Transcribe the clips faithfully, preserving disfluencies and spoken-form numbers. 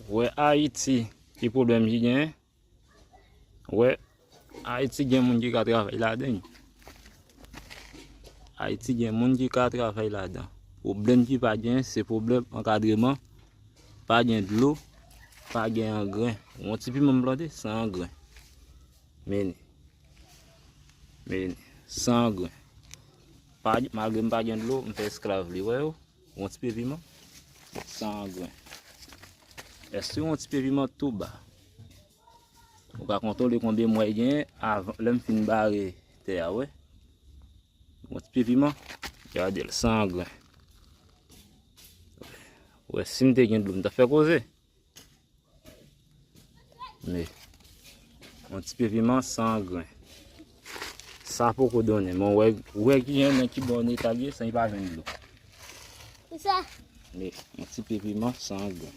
Wè Ayiti, ki pwoblèm ki genyen? Wè, Ayiti gen moun ki ka travay ladan l. Ayiti gen moun ki ka travay ladan. Pwoblèm ki pa gen, se pwoblèm ankadreman. Pa gen dlo, pa gen angren. Yon ti piman m plante, san angren. Men li. Men li. San angren. Pa, malgre m pa gen dlo, m fè esklav li, wè yo. Yon ti pye piman, san angren. Èske yon ti pye piman tou ba? Ou ka kontwole konbyen mwa l genyen avan, lè m fin bare tè a, wè. Yon ti pye piman, gade l, san angren. Wè, si m te gen dlo, m t ap fè koze. Men, yon ti pye piman san angren. Sa poko donnen. Men w wè, w wè ki jan nan ki bò eta l ye, san li pa jwenn dlo. Kisa? Men, yon ti pye piman san angren.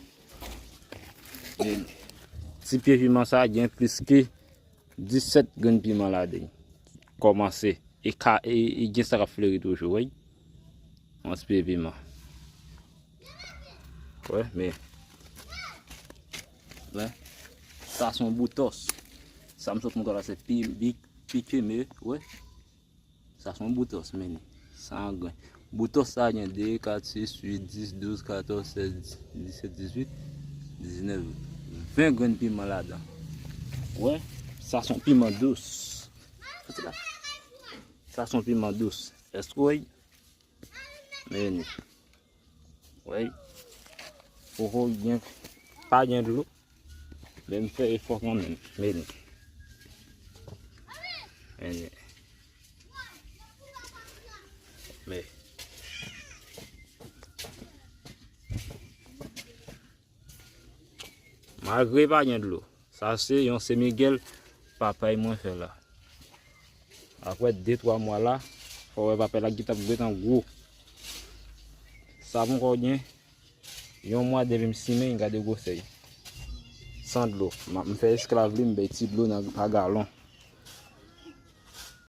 Men, ti pye piman sa gen plis ke disèt grenn piman ladan l. Kòmanse. E ka, e, e gen sa k ap fleri toujou, wi. Yon ti pye piman. Wè, men. Wè. Sa se yon boutòs. Sa m sot montre w la se pi, pi, pike, men, wè. Sa se yon boutòs, men li. San angren. Boutòs sa gen de, kat, sis, uit, dis, douz, katòz, sèz, disèt, dizuit, diznèf, ven grenn piman ladan. Wè, sa se yon piman dous. Sa se yon piman dous. Èske w wè? Men li. Wè. Poko gen, pa gen dlo. Men m fè efò kanmenm. Men li. Men li. Men. Malgre pa gen dlo. Sa se yon Sen Miguel papay mwen fè la. Apre de twa mwa la, fò w wè papay la gentan gentan gwo. Sa poko gen yon mwa depi m simen, gade gwosè l. San dlo. M, m fè esklav li, m bay ti dlo nan, pa galon.